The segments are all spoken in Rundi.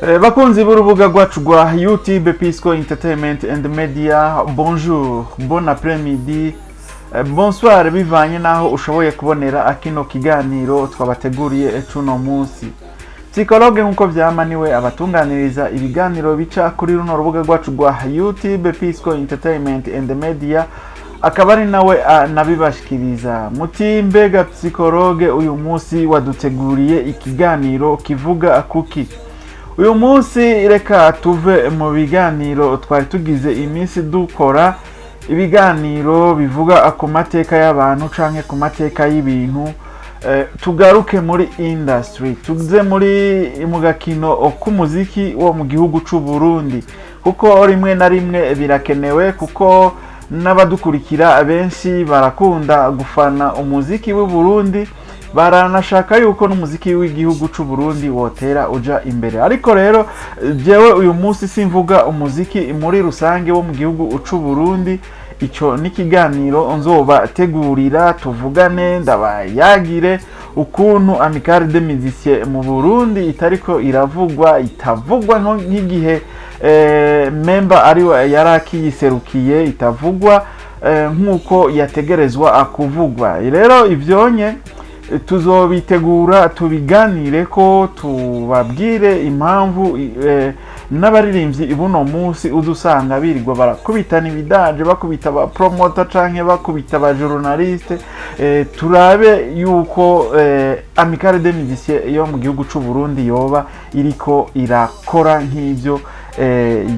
Bakunzi b'urubuga rwacu rwa YouTube Pisco Entertainment and Media, bonjour, bon après-midi, bonsoir, bivanye naho ushoboye kubonera akino kiganiro twabateguriye cuno munsi. Psychologue nkuko vyama niwe abatunganiriza ibiganiro bica kuri runo rubuga rwacu rwa YouTube Pisco Entertainment and Media, akaba ari nawe anabibashikiriza. Muti mbega psychologue, uyu munsi waduteguriye ikiganiro kivuga kuki? Uyu munsi reka tuve mu biganiro twari tugize iminsi dukora, ibiganiro bivuga ku mateka y'abantu canke ku mateka y'ibintu, tugaruke muri industry, tuze muri mu gakino k'umuziki wo mu gihugu c'u Burundi, kuko rimwe na rimwe birakenewe, kuko n'abadukurikira benshi barakunda gufana umuziki w'u Burundi, baranashaka yuko n'umuziki w'igihugu c'u Burundi wotera uja imbere. Ariko rero jewe uyu munsi simvuga umuziki muri rusange wo mu gihugu c'u Burundi. Ico n'ikiganiro nzobategurira, tuvugane, ndabayagire ukuntu Amicale des Musiciens mu Burundi itariko iravugwa, itavugwa nk'igihe memba ariwe yari akiyiserukiye, itavugwa nk'uko yategerezwa kuvugwa. Rero ivyonye tuzobitegura, tubiganire, ko tubabwire impamvu n'abaririmbyi buno munsi uza usanga birirwa barakubitana ibidaje, bakubita aba promoter canke bakubita aba journaliste. Turabe yuko Amicale des Musiciens yo mu gihugu c'u Burundi yoba iriko irakora nk'ivyo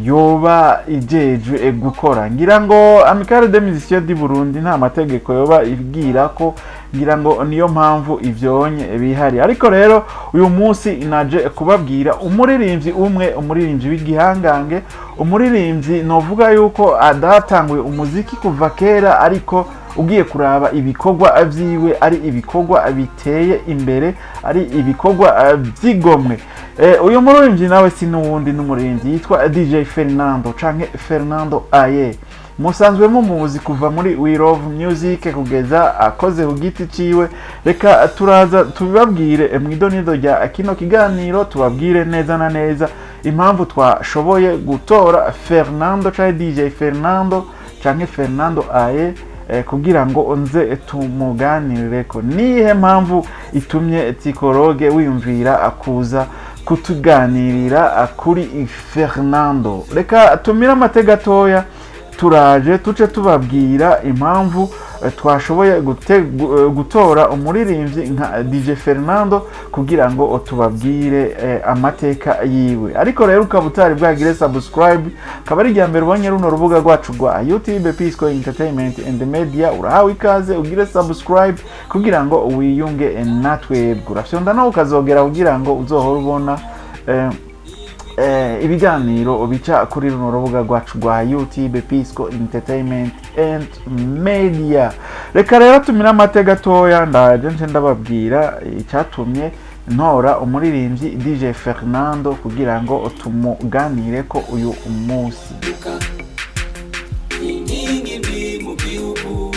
yoba ijejwe gukora. Ngira ngo Amicale des Musiciens du Burundi nta mategeko yoba ibwira ko, ngira ngo niyo mpamvu ivyonye bihari. Ariko rero uyu munsi naje kubabwira umuririmbyi umwe, umuririmbyi w'igihangange, umuririmbyi novuga yuko adatanguye umuziki kuva kera, ariko ugiye kuraba ibikorwa vyiwe ari ibikorwa biteye imbere, ari ibikorwa vy'igomwe. Uyu muririmbyi nawe si n'uwundi, n'umuririmbyi yitwa DJ Fernando canke Fernando Aye. Musanzwe mumuzi kuva muri We Love Music kugeza akoze ku giti ciwe. Reka turaza tubibabwire mw'idonido rya kino kiganiro, tubabwire neza na neza impamvu twashoboye gutora Fernando canke DJ Fernando canke Fernando Aye, kugira ngo nze tumuganireko. Nihe mpamvu itumye psychologue wiyumvira kuza kutuganirira kuri Fernando? Reka tumire amate gatoya, turaje tuce tubabwira impamvu twashoboye gutora umuririmbyi nka DJ Fernando kugira ngo tubabwire amateka yiwe. Ariko rero ukaba utari bwagire subscribe, akaba ari irya mbere ubonye runo rubuga rwacu rwa YouTube Pisco Entertainment and Media, urahawe ikaze ugire subscribe kugira ngo wiyunge natwebwe. Urafyonda nawe ukazogera kugira ngo uzohore ubona ibiganiro bica kuri runo rubuga rwacu rwa YouTube Pisco Entertainment and Media. Reka rero tumire amate gatoya, ndaje nce ndababwira icyatumye ntora umuririmbyi DJ Fernando kugira ngo tumuganire ko uyu munsi. Inkingi mbi mu gihugu,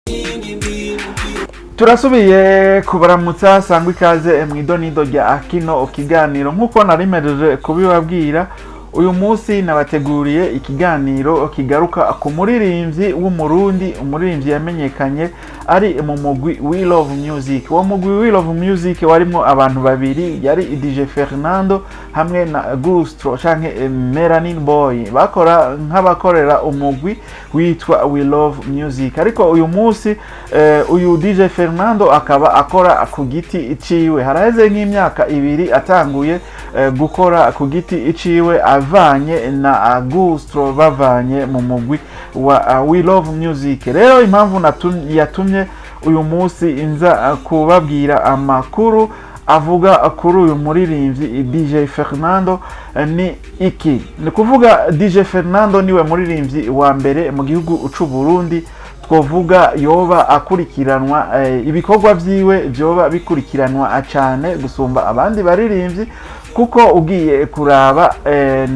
inkingi mbi mu gihugu. Turasubiye kubaramutsa, sangwa ikaze mu idonido rya kino kiganiro. Nk'uko narimejeje kubibabwira, uyu munsi nabateguriye ikiganiro kigaruka ku muririmbyi w'Umurundi, umuririmbyi yamenyekanye ari mu mugwi We Love Music. Uwo mugwi We Love Music warimo abantu babiri, yari DJ Fernando hamwe na Gustro canke Melanin Boy, bakora nk'abakorera umugwi witwa We Love Music. Ariko uyu munsi uyu DJ Fernando akaba akora ku giti ciwe. Haraheze nk'imyaka 2 atanguye gukora ku giti ciwe, avanye na Gustro, bavanye mu mugwi wa We Love Music. Rero impamvu yatumye uyu munsi nza kubabwira amakuru avuga kuri uyu muririmbyi DJ Fernando ni iki? Ni kuvuga DJ Fernando niwe muririmbyi wa mbere mu gihugu c'u Burundi twovuga yoba akurikiranwa, ibikorwa vyiwe vyoba bikurikiranwa cane gusumba abandi baririmbyi, kuko ugiye kuraba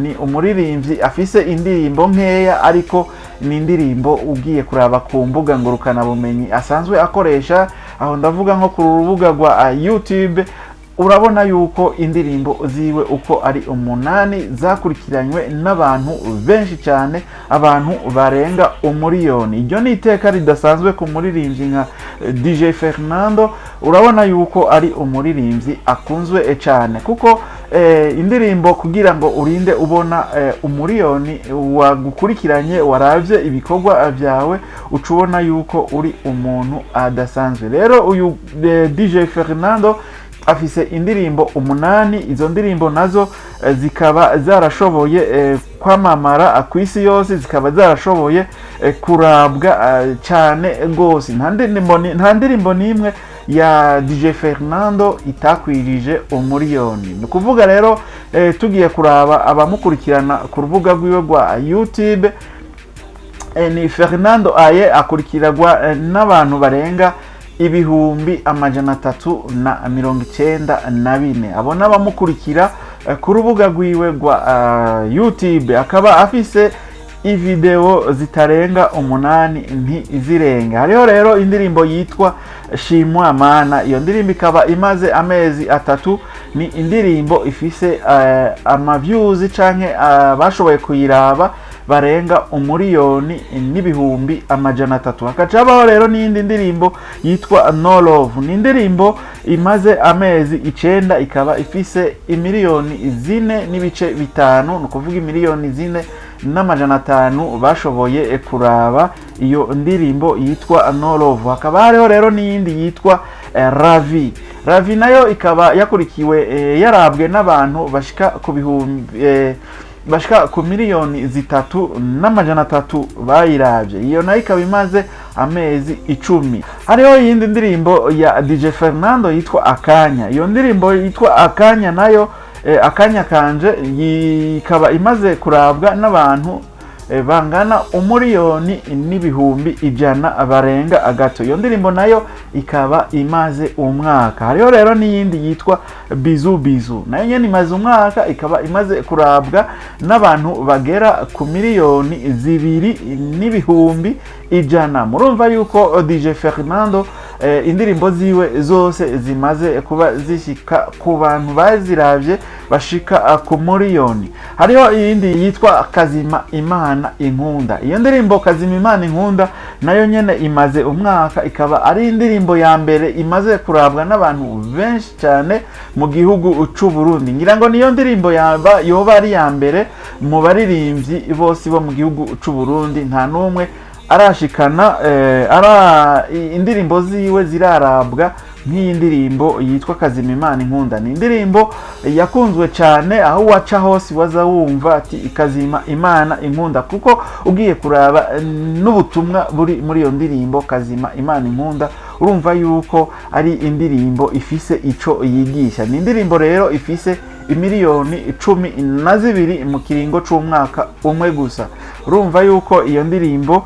ni umuririmbyi afise indirimbo nkeya, ariko ni indirimbo ugiye kuraba ku mbuga ngurukanabumenyi asanzwe akoresha. Aho ndavuga nko ku rubuga rwa YouTube. Urabona yuko indirimbo ziwe uko ari 8 zakurikiranywe n'abantu benshi cyane, abantu barenga 1 miliyoni. Iryo ni iteka ridasanzwe ku muririmbyi nka DJ Fernando. Urabona yuko ari umuririmbyi akunzwe cyane, kuko indirimbo kugira ngo urinde ubona 1 miliyoni wagukurikiranye, waravye ibikorwa byawe, uca ubona yuko uri umuntu adasanzwe. Rero uyu DJ Fernando afise indirimbo 8. Izo ndirimbo nazo zikaba zarashoboye kwamamara ku isi yose, zikaba zarashoboye kurabwa cyane rwose. Nta ndirimbo n'imwe ya DJ Fernando itakwirije 1 miliyoni. Ni ukuvuga rero tugiye kuraba abamukurikirana ku rubuga rwiwe rwa YouTube, ni Fernando Aye akurikirwa n'abantu barenga 394,000. Abo n'abamukurikira ku rubuga rwiwe rwa YouTube. Akaba afise ivideo zitarenga 8, ntizirenga. Hariho rero indirimbo yitwa Shimwa Mana. Iyo ndirimbo ikaba imaze amezi 3. Ni indirimbo ifise amavyuzi canke bashoboye kuyiraba barenga 1,300,000. Hakaca habaho rero n'iyindi ndirimbo yitwa No Love. Ni indirimbo imaze amezi 9, ikaba ifise 4.5 miliyoni, ni ukuvuga 4,5 miliyoni bashoboye kuraba iyo ndirimbo yitwa No Love. Hakaba hariho rero n'iyindi yitwa Ravi. Ravi nayo ikaba yakurikiwe, yarabwe n'abantu bashika ku bihumbi bashika ku 3,3 miliyoni bayiravye. Iyo nayo ikaba imaze amezi 10. Hariho iyindi ndirimbo ya DJ Fernando yitwa Akanya. Iyo ndirimbo yitwa Akanya nayo, Akanya Kanje, ikaba imaze kurabwa n'abantu bangana 1,100,000 barenga agato. Iyo ndirimbo nayo ikaba imaze umwaka. Hariho rero n'iyindi yitwa Bizu Bizu, nayo nyene imaze umwaka, ikaba imaze kurabwa n'abantu bagera ku 2,100,000. Murumva yuko DJ Fernando indirimbo ziwe zose zimaze kuba zishika ku bantu baziravye bashika ku 1 miliyoni. Hariho iyindi yitwa Kazima Imana Inkunda. Iyo ndirimbo Kazima Imana Inkunda nayo nyene imaze umwaka, ikaba ari indirimbo ya mbere imaze kurabwa n'abantu benshi cyane mu gihugu c'u Burundi. Ngira ngo niyo ndirimbo yaba yoba ari ya mbere mu baririmbyi bose bo mu gihugu c'u Burundi. Nta n'umwe arashikana ara indirimbo ziwe zirarabwa nk'iyi ndirimbo yitwa Kazima Imana Inkunda. Ni indirimbo yakunzwe cyane, aho waca hose waza wumva ati "Kazima Imana Inkunda", kuko ugiye kuraba n'ubutumwa buri muri iyo ndirimbo Kazima Imana Inkunda, urumva yuko ari indirimbo ifise ico yigisha. Ni indirimbo rero ifise 12 miliyoni mu kiringo c'umwaka umwe gusa. Urumva yuko iyo ndirimbo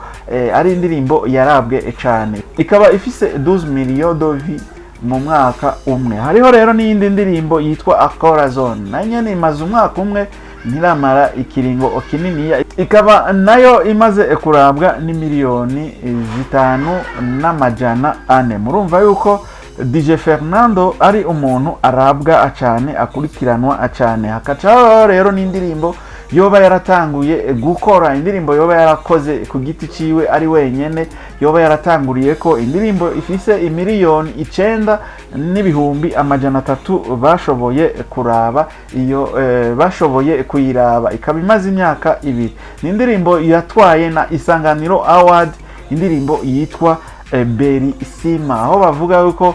ari indirimbo yarabwe cane, ikaba ifise 12 millions de vues mu mwaka umwe. Hariho rero n'iyindi ndirimbo yitwa Acorazone, nayo nyene imaze umwaka umwe, ntiramara ikiringo kininiya, ikaba nayo imaze kurabwa n'5,4 miliyoni. Murumva yuko DJ Fernando ari umuntu arabwa cyane, akurikiranwa cyane. Hakacaho rero n'indirimbo yoba yaratanguye gukora, indirimbo yoba yarakoze ku giti ciwe ari wenyene, yoba yaratanguriye ko indirimbo ifise 9,3 miliyoni bashoboye kuraba iyo, bashoboye kuyiraba, ikaba imaze imyaka 2. Ni indirimbo yatwaye na Isanganiro Award, indirimbo yitwa Beri Sima, aho bavuga yuko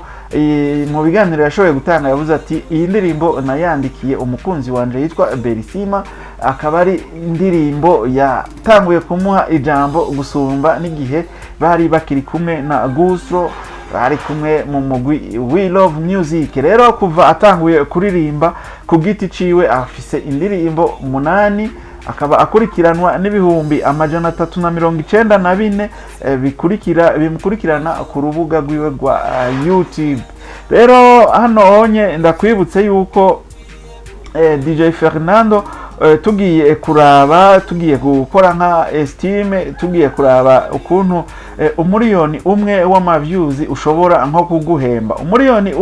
mu biganiro yashoboye gutanga yavuze ati: "Iyi ndirimbo nayandikiye umukunzi wanje yitwa Berisima", akaba ari indirimbo yatanguye kumuha ijambo gusumba n'igihe bari bakiri kumwe na Gusro, bari kumwe mu mugwi We Love Music. Rero kuva atanguye kuririmba ku giti ciwe, afise indirimbo 8, akaba akurikiranwa n'394,000 bikurikira bimukurikirana ku rubuga rwiwe rwa YouTube. Rero hano onye ndakwibutse yuko DJ Fernando tugiye kuraba, tugiye gukora nka estime, tugiye kuraba ukuntu 1 miliyoni w'ama views ushobora nko kuguhemba. 1 miliyoni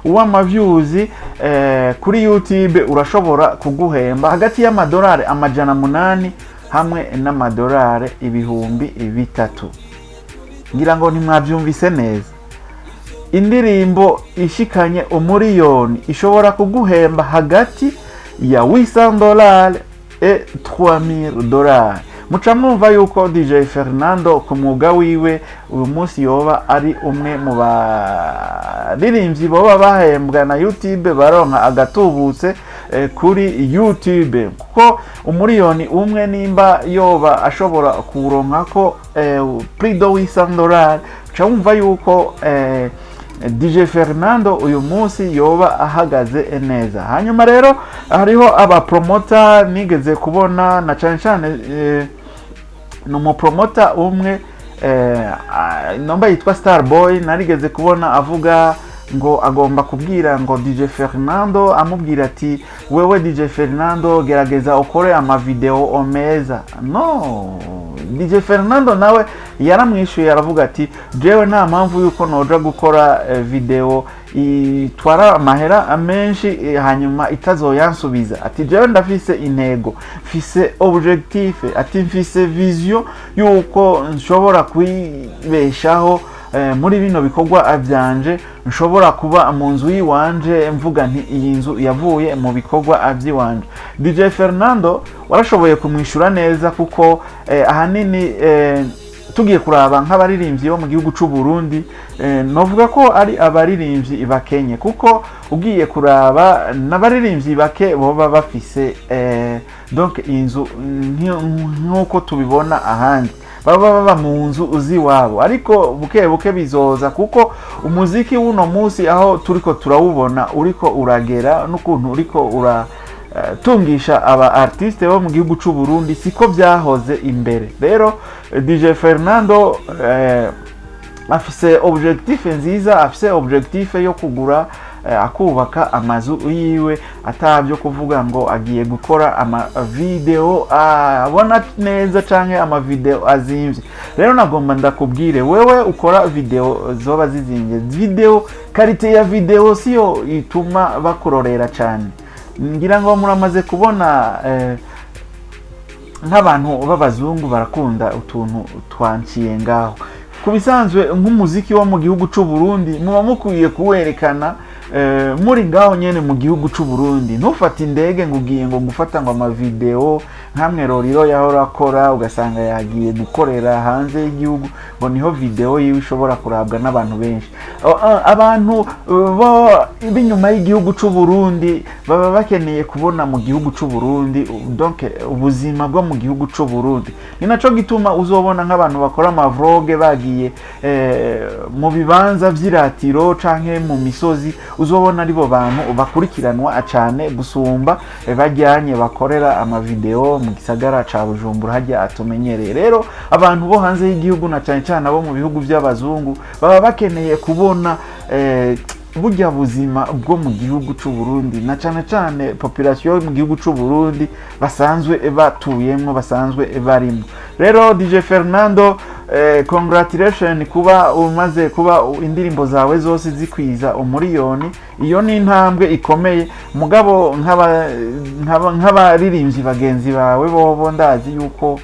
w'ama views kuri YouTube urashobora kuguhemba hagati y'amadolari 800 hamwe n'amadolari 3000. Ngira ngo ntimwabyumvise neza. Indirimbo ishikanye 1 miliyoni ishobora kuguhemba hagati ya 800 dollars et 3000 dollars. Muca mwumva yuko DJ Fernando ku mwuga wiwe uyu munsi yoba ari umwe mu baririmbyi boba bahembwa na YouTube, baronka agatubutse kuri YouTube, kuko 1 miliyoni nimba yoba ashobora kuronkako plus de 800 dollars, uca wumva yuko DJ Fernando uyu munsi yoba ahagaze neza. Hanyuma rero hariho aba promoter nigeze kubona, na cyane cyane ni umu promoter umwe nomba yitwa Starboy, narigeze kubona avuga ngo agomba kubwira ngo DJ Fernando, amubwira ati: "Wewe DJ Fernando, gerageza ukore ama video meza." No DJ Fernando nawe yaramwishuye, aravuga ati: "Jewe nta mpamvu yuko noja gukora video itwara amahera menshi hanyuma itazoyansubiza." Ati: "Jewe ndafise intego, mfise objectif." Ati: "Mfise vision yuko nshobora kwibeshaho muri bino bikorwa byanje, nshobora kuba mu nzu y'iwanje mvuga nti iyi nzu yavuye mu bikorwa by'iwanje." DJ Fernando warashoboye kumwishyura neza, kuko ahanini tugiye kuraba nk'abaririmbyi bo mu gihugu c'u Burundi, novuga ko ari abaririmbyi bakenye, kuko ugiye kuraba n'abaririmbyi bake boba bafise donc inzu nk'uko tubibona ahandi baba baba mu nzu z'iwabo. Ariko buke buke bizoza, kuko umuziki w'uno munsi aho turiko turawubona uriko uragera n'ukuntu uriko ura tungisha aba artiste bo mu gihugu c'u Burundi, siko byahoze imbere. Rero DJ Fernando afise objectif nziza, afise objectif yo kugura akubaka amazu yiwe, atabyo kuvuga ngo agiye gukora ama video abona neza canke ama video azimvye. Rero nagomba ndakubwire wewe ukora video zoba zizimvye, video, qualité ya video siyo ituma bakurorera cyane. Ngira ngo muramaze kubona nk'abantu b'abazungu barakunda utuntu twanciye ngaho. Ku bisanzwe nk'umuziki wo mu gihugu c'u Burundi muba mukwiye kuwerekana muri ngaho nyene mu gihugu c'u Burundi. Ntufate indege ngo ugiye ngo gufata ngo ama video nkamwe Roriro yahora akora, ugasanga yagiye gukorera hanze y'igihugu ngo niho video yiwe ishobora kurabwa n'abantu benshi. Abantu bo b'inyuma y'igihugu c'u Burundi baba bakeneye kubona mu gihugu c'u Burundi, donc ubuzima bwo mu gihugu c'u Burundi. Ni naco gituma uzobona nk'abantu bakora ama vlog bagiye mu bibanza vy'iratiro canke mu misozi, uzobona aribo bantu bakurikiranwa cane gusumba bajyanye bakorera ama video mu gisagara ca Bujumbura hajya atumenyereye. Rero abantu bo hanze y'igihugu, na cane cane abo mu bihugu by'abazungu, baba bakeneye kubona burya buzima bwo mu gihugu c'u Burundi, na cane cane population yo mu gihugu c'u Burundi basanzwe batuyemo, basanzwe barimo. Rero DJ Fernando, congratulation kuba umaze kuba indirimbo zawe zose zikwiza 1 miliyoni. Iyo ni intambwe ikomeye. Mugabo nk'abaririmbyi bagenzi bawe bobo ndazi yuko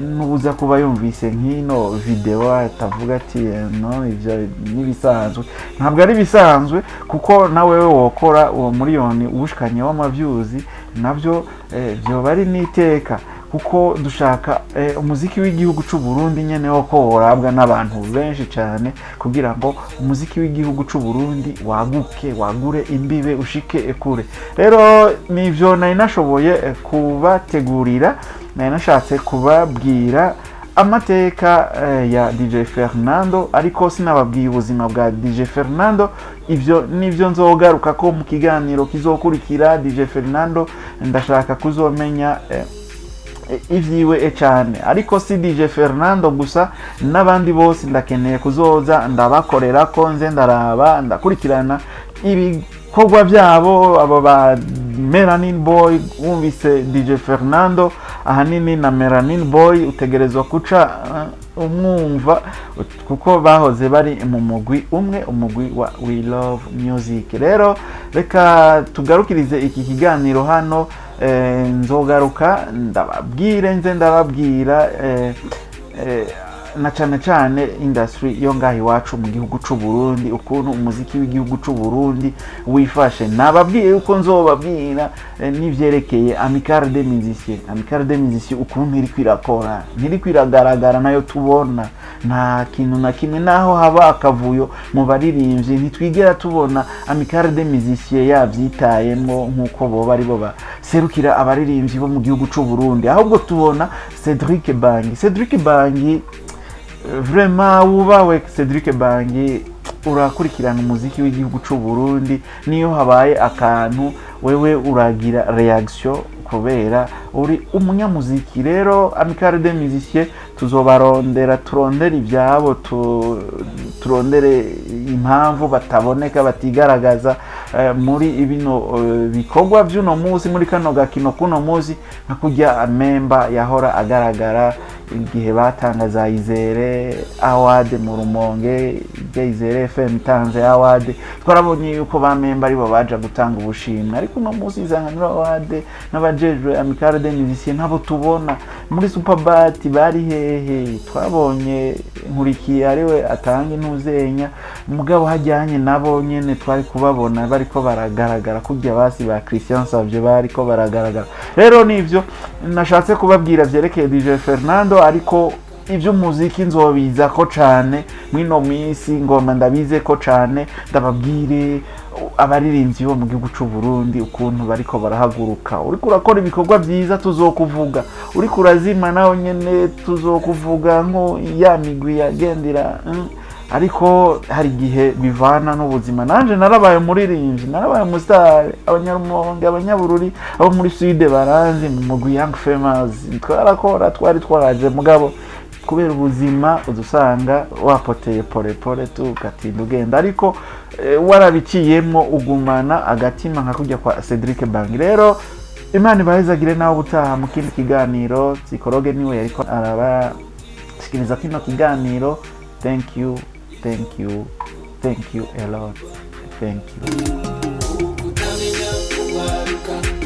nubuza kuba yumvise nk'ino video atavuga ati: "No, ibyo n'ibisanzwe." Ntabwo ari ibisanzwe, kuko nawe wokora uwo miliyoni ubushikanye w'ama views, nabyo byoba ari n'iteka, kuko dushaka umuziki w'igihugu c'u Burundi nyene wo ko worabwa n'abantu benshi cyane, kugira ngo umuziki w'igihugu c'u Burundi waguke, wagure imbibe, ushike kure. Rero nivyo nari nashoboye kubategurira. Nari nashatse kubabwira amateka ya DJ Fernando, ariko sinababwiye ubuzima bwa DJ Fernando. Ivyo nivyo nzogaruka ko mu kiganiro kizokurikira. DJ Fernando ndashaka kuzomenya ivyiwe cyane, ariko si DJ Fernando gusa, n'abandi bose ndakeneye kuzoza ndabakorera ko nze ndaraba, ndakurikirana ibikorwa byabo, abo ba Melanin Boy. Wumvise DJ Fernando ahanini na Melanin Boy, utegerezwa kuca umwumva kuko bahoze bari mu mugwi umwe, umugwi wa We Love Music. Rero reka tugarukirize iki kiganiro hano. Nzogaruka ndababwire, nze ndababwira na cane cane industry yo ngaha iwacu mu gihugu c'u Burundi, ukuntu umuziki w'igihugu c'u Burundi wifashe. Nababwiye yuko nzobabwira n'ivyerekeye Amicale des Musiciens, Amicale des Musiciens ukuntu iriko irakora, ntiriko iragaragara, nayo tubona nta kintu na kimwe. Naho haba akavuyo mu baririmbyi, ntitwigera tubona Amicale des Musiciens yavyitayemo nk'uko boba aribo baserukira abaririmbyi bo mu gihugu c'u Burundi. Ahubwo tubona Cedric Bangi. Cedric Bangi, vraiment wubawe. Cedric Bangi, urakurikirana umuziki w'igihugu c'u Burundi. Niyo habaye akantu, wewe uragira réaction kubera uri umunyamuziki. Rero Amicale des Musiciens tuzobarondera, turondere ibyabo, turondere impamvu bataboneka, batigaragaza muri bino bikorwa by'uno munsi, muri kano gakino kuno munsi, nka kurya memba yahora agaragara igihe batanga za Izere Award mu Rumonge. Izere FM itanze award, twarabonye yuko ba memba aribo baja gutanga ubushimwe. Ariko uno munsi Isanganiro Award n'abajejwe Amicale des Musiciens ntabo tubona. Muri Superbat bari hehe? Twabonye Nkurikiye ariwe atanga intuzenya, mugabo hajyanye nabo nyene twari kubabona bariko baragaragara kurya basi ba Christian Savye bariko baragaragara. Rero nivyo nashatse kubabwira vyerekeye DJ Fernando, ariko iby'umuziki nzobiza ko cane mwino minsi, ngomba ndabize ko cane, ndababwire abaririmbyi bo mu gihugu c'u Burundi ukuntu bariko barahaguruka. Uriko urakora ibikorwa vyiza, tuzokuvuga. Uriko urazima, nawe nyene tuzokuvuga, nko ya migwi yagendera. Ariko hari igihe bivana n'ubuzima. Nanje narabaye umuririmbyi, narabaye umusitari. Abanyarumonge, Abanyabururi, abo muri Suide baranzi mu mugwi Young Famous. Twarakora, twari twaraje, mugabo kubera ubuzima udusanga wapoteye pole pole, tugatinda ugenda. Ariko warabiciyemwo, ugumana agatima nka kujya kwa Cedric Bangi. Rero Imana ibahezagire, nawe ubutaha mu kindi kiganiro. Psychologue niwe yariko arabashikiriza kino kiganiro. Thank you, thank you, thank you a lot, thank you. Kutamenya kugwaruka.